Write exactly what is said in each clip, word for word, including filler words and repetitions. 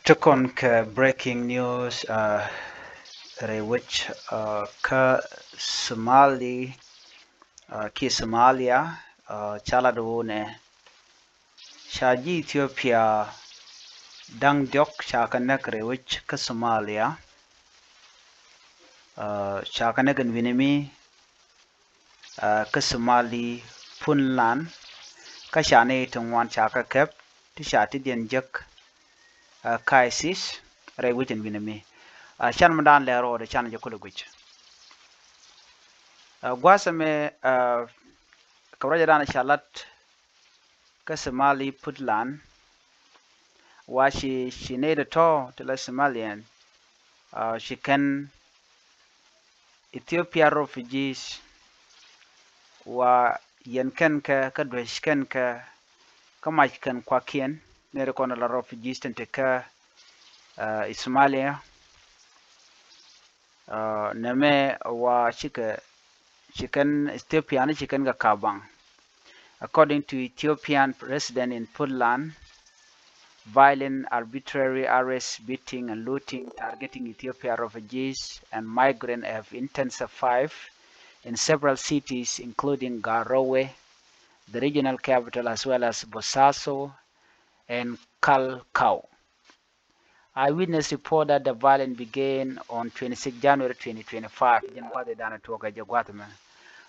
Ti kɔn kɛ breaking news, uh, rɛy wec, uh, kä Somali, uh, kiɛ Somalia, uh, ca lat wunɛ ca ji̱ Ethiopia da̱ŋ diɔ̱k ca kɛ näk rɛy wec kä Somalia. Uh, ca kɛ näk ɛn wi̱ni mi, uh, kä Somali Puntland, kä ca nɛy ti ŋuan ca kɛ kɛp ti ca ti diɛn jek, uh, kä ISIS rɛy wec ɛn wi̱ni mi. Uh, can mi daan lɛ rɔɔdɛ can jɛ kulɛ guic. Uh, gua̱a̱th ɛmɛ, uh, kɛ ruacɛ daan ca lat kä Somali Puntland, wa ci, ci nɛy tɔ̱tɔ̱ ti la Somalian, uh, ci kɛn Ethiopia refugees, wa yɛn kɛn kɛ, kä duec kɛn kɛ, kä mac kɛn kuakiɛn, nɛy ti kɔn la refugees tin te kä, uh, Somalia. Uh, nɛmɛ wa cikɛ, ci kɛn Ethiopia ni ci kɛn kɛ ka̱ba̱ŋ. According to Ethiopian resident in Puntland, violent, arbitrary arrest, beating and looting targeting Ethiopia refugees and migrants have intensified in several cities, including Garowe, the regional capital, as well as Bosaso and Kalkau. Eyewitness report that the violence began on twenty-six January twenty twenty-five. Jɛn gua̱th i̱ danɛ tuɔɔk ɛ jɛ gua̱th mɛ.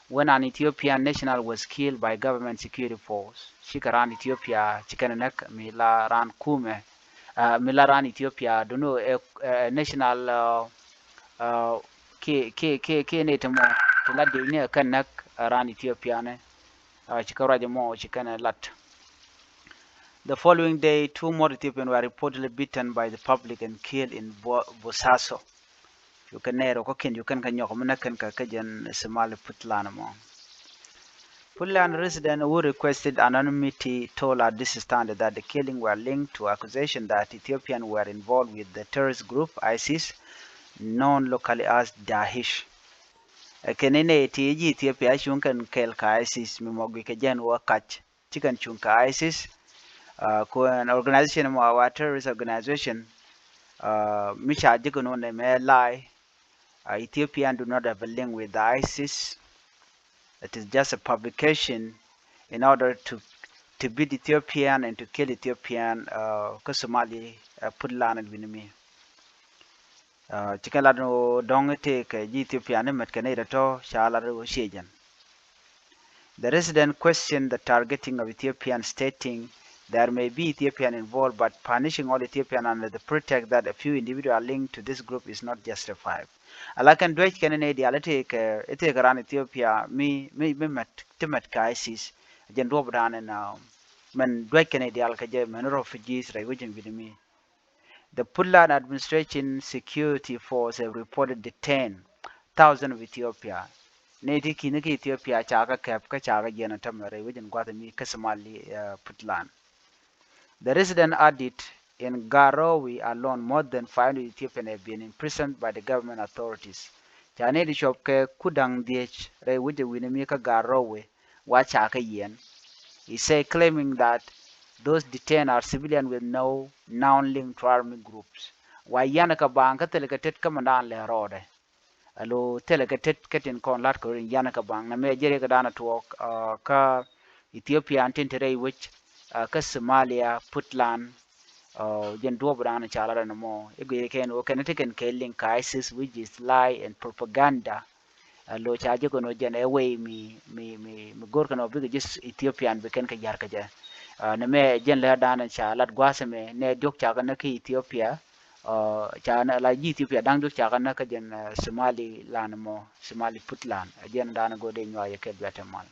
When an Ethiopian national was killed by government security force. Cikɛ raan Ethiopia, cikɛ nɛ näk mi la raan kumɛ. Uh, mi la raan Ethiopia, dunu ɛ, ɛ national, uh, uh, kiɛ, kiɛ, kiɛ, kiɛ nɛy ti mɔ, ti la diw ni ɛ kɛn näk raan Ethiopia ni. Uh, cikɛ ruac mɔ, cikɛ nɛ lat. The following day, two more Ethiopians were reportedly beaten by the public and killed in Bo-, Bosaso. Cu kɛn nɛy rɛw kä kiɛn, cu kɛn kä nyɔk mi näk kɛn kä kä jɛn Somali Puntland mɔ. Puntland resident who requested anonymity told at this stand that the killing were linked to accusation that Ethiopians were involved with the terrorist group ISIS, known locally as Daesh. Ɛ kɛn ni nɛy ti ji̱ Ethiopia cuŋ kɛn kɛɛl kä ISIS mi mɔ guic kɛ jɛn wä kac. Ci kɛn cuŋ kä ISIS, uh, ku an organization mɔ, a terrorist organization, uh, mi ca jek ni wä nɛmɛ lie. Uh, Ethiopian do not have a link with the ISIS. It is just a publication in order to, to beat Ethiopian and to kill Ethiopian, uh, kä Somali, uh, Puntland wi̱ni mi. Uh, ci kɛn lat ni ɣöö dɔ̱ŋ i̱ tëëkɛ ji̱ Ethiopia ni mɛt kɛ nɛy tɔ̱tɔ̱ ca lat ɣöö ciɛ jɛn. The resident questioned the targeting of Ethiopians, stating there may be Ethiopian involved, but punishing all Ethiopian under the pretext that a few individuals are linked to this group is not justified. Ala kɛn duec kɛn ni diaal i̱ tëëkɛ, i̱ tëëkɛ raan Ethiopia mi, mi, mi mɛt, ti mɛt kɛ ISIS. Jɛn duɔ̱p dan in, uh, mɛn duec kɛn ni diaal kɛ jɛ mɛn refugees rɛy wec in wi̱ni mi. The Puntland administration security force have reported detain thousand of Ethiopia. Nɛy ti ki̱ni kä Ethiopia ca kɛ kɛp kä ca kɛ jiɛn a tämɛ rɛy wec in gua̱th mi kä Somali, uh, Puntland. The resident added, in Garowe alone, more than five hundred Ethiopians have been imprisoned by the government authorities. Ca nɛy ti cuɔp kɛ ku da̱ŋ dhiec rɛy wec in wi̱ni mi kä Garowe wa ca kɛ yiɛn. He said, claiming that those detained are civilians with no known link to army groups. Wa yian kɛ baaŋ kä thil kɛ tet kä mɛn dan lɛ rɔɔdɛ. Alo thil kɛ tet kä tin kɔn lat kɛ rin yian kɛ baaŋ. Nɛmɛ jɛ ri kɛ dan tuɔɔk, uh, kä Ethiopia tin te rɛy wec, uh, kä Somalia, Puntland, uh, jɛn duɔ̱p dan ca lat ɛn mɔ. I̱ guic kɛn wä kɛn ti kɛn kɛ link kä ISIS, which is lie and propaganda. Alo ca jɛ kɔn ɔ jɛn ɛ wee mi, mi, mi, mi go̱r kɛn ɔ bikɛ ji̱ Ethiopian bi kɛn kɛ ya̱r kɛ jɛ. Uh, nɛmɛ jɛn lɛ dan ca lat gua̱a̱th ɛmɛ nɛ diɔ̱k ca kɛ näk kä Ethiopia. Uh, ca nɛ la ji̱ Ethiopia da̱ŋ diɔ̱k ca kɛ näk kä jɛn, uh, Somali lan mɔ, Somali Puntland. Ɛ jɛn dan go̱r dee nyuak yɛ kɛ duɛt ɛ mal.